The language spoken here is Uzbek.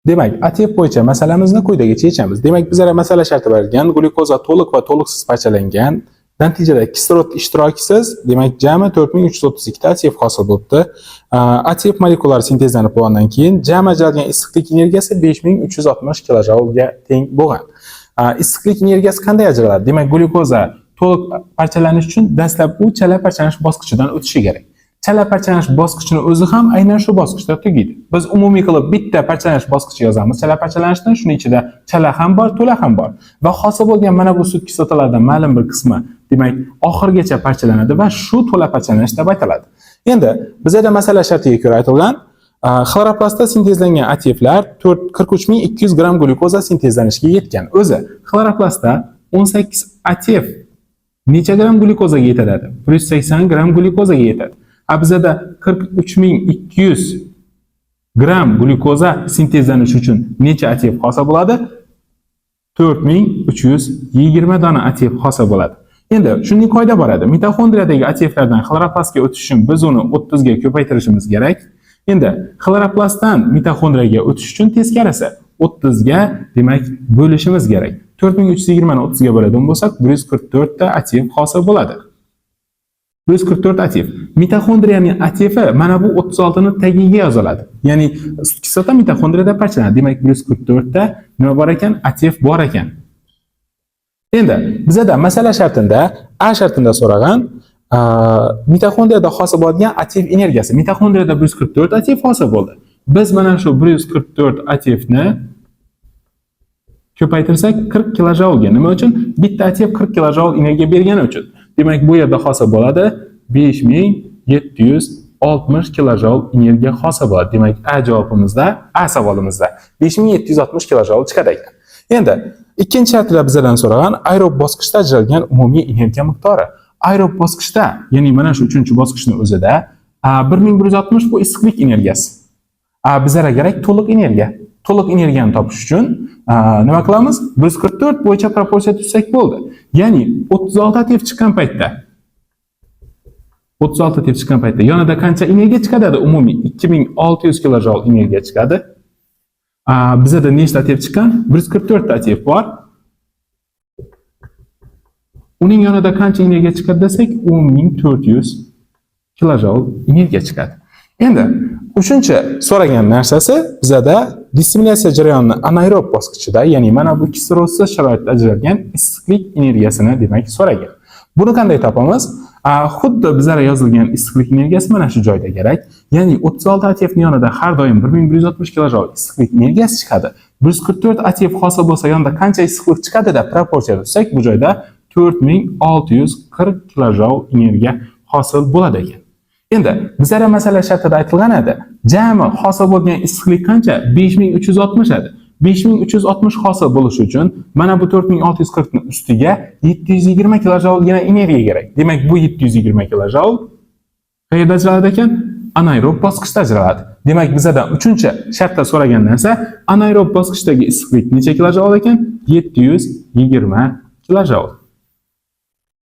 Demak, ATF bo'yicha masalamizni quyidagicha yechamiz. Demak, bizlarga masala sharti berilgan: glyukoza to'liq va to'liqsiz parchalangan. Natijada kislorod ishtirokisiz, demak, jami 4332 ta ATF hosil bo'libdi. ATF molekulari sintezlanib bo'lgandan keyin jami ajralgan issiqlik energiyasi 5360 kilojoulga teng bo'lgan. Issiqlik energiyasi qanday ajraladi? Demak, glyukoza to'liq parchalanish uchun dastlab u chala parchalanish bosqichidan o'tishi kerak. Chala parchalanish bosqichini o'zi ham aynan shu bosqichda tugaydi. Biz umumiy qilib bitta parchalanish bosqichi yozamiz. Chala parchalanishdan shuni ichida chala ham bor, to'la ham bor. Va hosil bo'lgan mana bu sut kislotalaridan ma'lum bir qismi, demak, oxirigacha parchalanadi va shu to'la parchalanish deb aytiladi. Endi bizada masala shartiga ko'ra aytilgan, xloroplastda sintezlangan ATFlar 4 43200 gramm glyukoza sintezlanishiga yetgan. O'zi xloroplastda 18 ATF necha gramm glyukozaga yetadi? 180 gramm glyukozaga yetadi. A bizada 43 200 gramm glyukoza sintezlanishi uchun necha ATF hosil bo'ladi? 4320 dona ATF hosil bo'ladi. Endi shunday qoida bor edi. Mitoxondriyadagi ATFlardan xloroplastga o'tish uchun biz uni 30 ga ko'paytirishimiz kerak. Endi xloroplastdan mitoxondriyaga o'tish uchun teskarisi 30 ga, demak, bo'lishimiz kerak. 4320 ni 30 ga bo'ladigan bo'lsak, 144 ta ATF hosil bo'ladi. 144 ATF. Mitoxondriyaning ATFi mana bu 36 ni tagiga yoziladi. Ya'ni sut kislota mitoxondriyada parchalanadi. Demak, 144 ta nima bor ekan? ATF bor ekan. Endi bizada masala shartida, A shartida so'ragan mitoxondriyada hosil bo'ladigan ATF energiyasi. Mitoxondriyada 144 ATF hosil bo'ldi. Biz mana shu 144 ATFni ko'paytirsak 40 kilojoulga. Nima uchun? Bitta ATF 40 kilojoul energiya bergani uchun. Demak, bu yerda hosil bo'ladi 5760 kilojoul energiya hosil bo'ladi. Demak, A javobimizda, A savolimizda 5760 kilojoul chiqadi ekan. Endi ikkinchi shartida bizlardan so'ragan aerob bosqichda ajralgan umumiy energiya miqdori. Aerob bosqichda, ya'ni mana shu uchinchi bosqichning o'zida 1160 bu issiqlik energiyasi. Bizlarga kerak to'liq energiya. To'liq energiyani topish uchun nima qilamiz? 144 bo'yicha proporsiya tuzsak bo'ldi. Ya'ni 36 ATF chiqqan paytda, 36 ATF chiqqan paytda yonida qancha energiya chiqadi? Umumiy 2600 kilojoul energiya chiqadi. Bizada nechta ATF chiqqan? 144 ta ATF bor. Uning yonida qancha energiya chiqadi desak, 10400 kilojoul energiya chiqadi. Endi uchinchi so'ragan narsasi bizada dissimilyatsiya jarayonini anaerob bosqichida, ya'ni mana bu kislorodsiz sharoitda ajralgan issiqlik energiyasini, demak, so'ragan. Buni qanday topamiz? Xuddi bizlarga yozilgan issiqlik energiyasi mana shu joyda kerak. Ya'ni 36 ATF ning yonida har doim 1160 kilojoul issiqlik energiyasi chiqadi. 144 ATF hosil bo'lsa, yonida qancha issiqlik chiqadi deb proporsiya tuzsak, bu joyda 4640 kilojoul energiya hosil bo'ladi ekan. Endi bizlarga masala shartida aytilgan edi. Jami hosil bo'lgan issiqlik qancha? 5360 edi. 5360 hosil bo'lishi uchun mana bu 4640 ning ustiga 720 kilojoulgina energiya kerak. Demak, bu 720 kilojoul qayerda ajraladi ekan? Anaerob bosqichda ajraladi. Demak, bizlardan uchinchi shartda so'ragan narsa anaerob bosqichdagi issiqlik necha kilojoul ekan? 720 kilojoul.